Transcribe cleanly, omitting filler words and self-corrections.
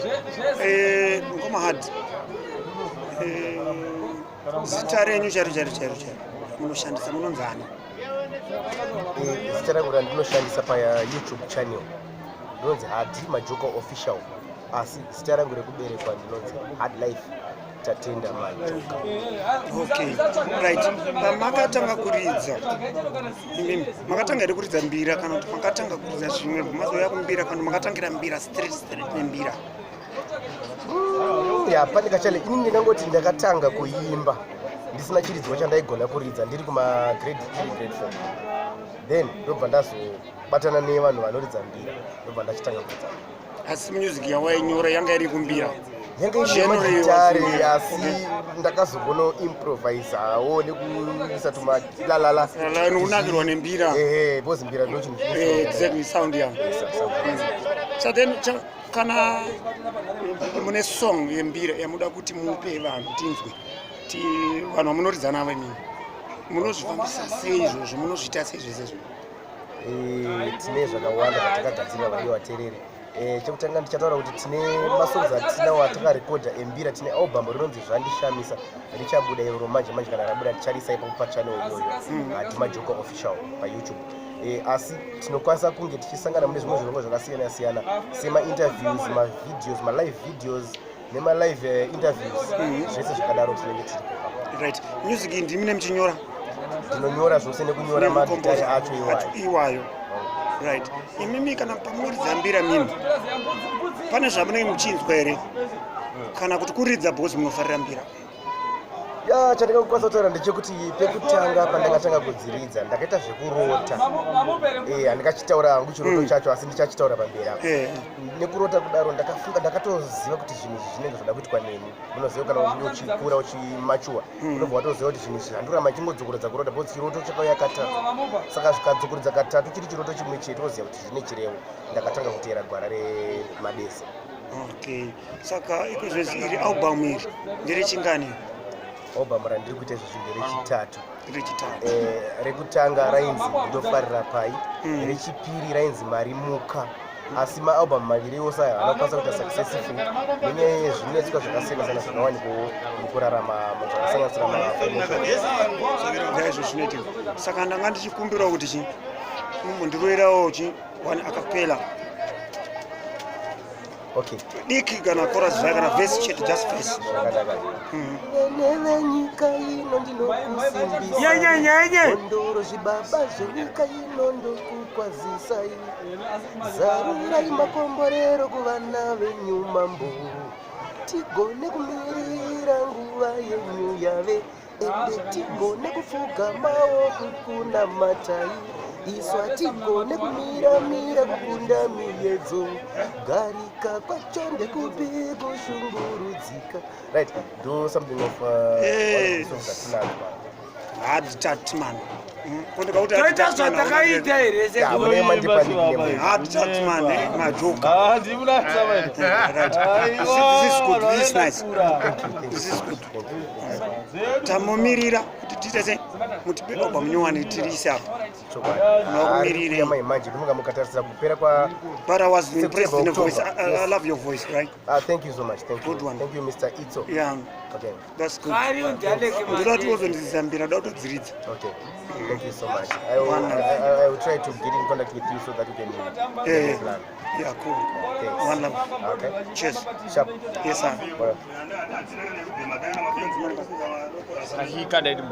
Mukoma Hard, zita renyu chairo chairo chairo chairo munoshandisa munonzani? Zita rangu randinoshandisa paYouTube channel ndinonzi Hadi Majoka Official, asi zita rangu rekuberekwa ndinonzi Hard Life Tatenda Majoka. Okay, right. Pamakatanga kuridza imimi, makatanga here kuridza mbira, kana kuti makatanga kuridza zvimwe, mazouya kumbira, kana kuti makatangira mbira straight straight nembira? Ya, pane kachale. Ini ndingangoti ndakatanga kuimba ndisina chiridzwa chandaigona kuridza, ndiri kuma grade 3, grade 4, then ndobva ndazobatana nevanhu vanoridza mbira, ndobva ndachitanga kuridza. Asi music yawainyora yanga iri kumbira? Yanga iri Genre yemagitare. Mbira. Asi ndakazogono improvisawo nekuisa tumalalala. Lala, nokunakirwa nembira. Ehe, because mbira ndo chinhu. Exactly, sound ya. So then kana mune song yembira yamuda kuti mupe vanhu tinzwe, vanhu vamunoridza navo imini, munozvifambisa sei izvozvo? Munozviita sei zvese izvo? Tine zvakawanda zvatakagadzirira vadiwa vateereri. Chekutanga ndichataura kuti tine masongs atinawo atakarekodha embira. Tine album rinonzi Zvandishamisa, richabuda iroro manje manje. Kana rabuda, ndicharisa ipapo pachannel iyoyo, Hadi Majoka Official paYouTube. Asi tinokwanisa kunge tichisangana mune zvimwe zvirongwa zvakasiyana siyana, semainterviews, mavideos, malive videos nemalive interviews, zvese zvakadaro tinenge tiripo. Right, music iyi ndimi muchinyora? Tinonyora zvose nekunyora magitare acho iwayo. Iwayo, right. Imimi kana pamunoridza mbira mimi, pane zvamunenge muchinzwa here, kana kuti kuridza because munofarira mbira? Ya, chandingakwanisa kutaura ndechekuti pekutanga pandakatanga kudziridza, ndakaita zvekurota. Handingachitaura hangu chiroto chacho, asi ndichachitaura pamberi apo. Nekurota kudaro, ndakafunga, ndakatoziva kuti zvinhu izvi zvinenge zvoda kuitwa neni. Munoziva, kana uchinge uchikura, uchimachuwa, unobva watoziva kuti zvinhu izvi handoramba chingodzokorodza kurota, because chiroto chakauya katatu, saka zvikadzokorodza katatu chiri chiroto chimwe chete, woziva kuti zvine chirevo. Ndakatanga kuteera gwara remadeze. Okay, saka ikozvezi iri album iri nderechingani? Album randiri kuita izvozvi nderechitatu. Rechitatu. Rekutanga rainzi Ndinofarira Pai. Rechipiri rainzi Marimuka, asi maalbum maviri ose aya haana kukwanisa kuita successful nenyaya yezvinetswa zvakasiyana siyana zvakawanikwawo mukurarama, zvakasanganisira mafinancial. Ngaizvo zvinoitika. Saka ndanga ndichikumbirawo kuti chi mumbondiroerawo chi one acapella diki, kana chorus zvayo, kana verse chete, just verse. Zvakanaka. Vene venyika ino, ndinokusimbisa. Nyenye. Ndoro zvibaba zvenyika ino, ndokukwazisai. Zarurai makomborero kuvana venyu mambo, tigone kumirira nguva yenyu yave, ende tigone kupfugamawo kukunamatai. Isu hatigone kumiramira kukunda miyedzo, garika kwacho ndekupi kushungurudzika. Right, do something of one of the songs atinadzo. Hard Tatman. Kondikakuti Toita zvatakaita here? Ya, mune mandipa nickname. Hard Tatman, Majoka. Ndimunatsa. Right. This is good. This is nice. This is good. Tamumirira kuti tiite sei, mutipe album nyowani tiriise apa. Unokumirire. Mai manje ndinonga mukatarisira kupera kwa But I was impressed in the voice. October. I Yes. love your voice, right? Ah, thank you so much. Thank you. Good one. Thank you, Mr. Itso. Yeah, Okay. that's good. Ndoda kuti uzondidzidza mbira, ndoda kutodziridza. Okay. Thank you so much. I will, One love. I will try to get in contact with you so that we can Yeah. plan. Yeah, cool. Thanks. One love. Okay. Cheers. Sharp. Yes, sir. Bye. Hakika ndaiti.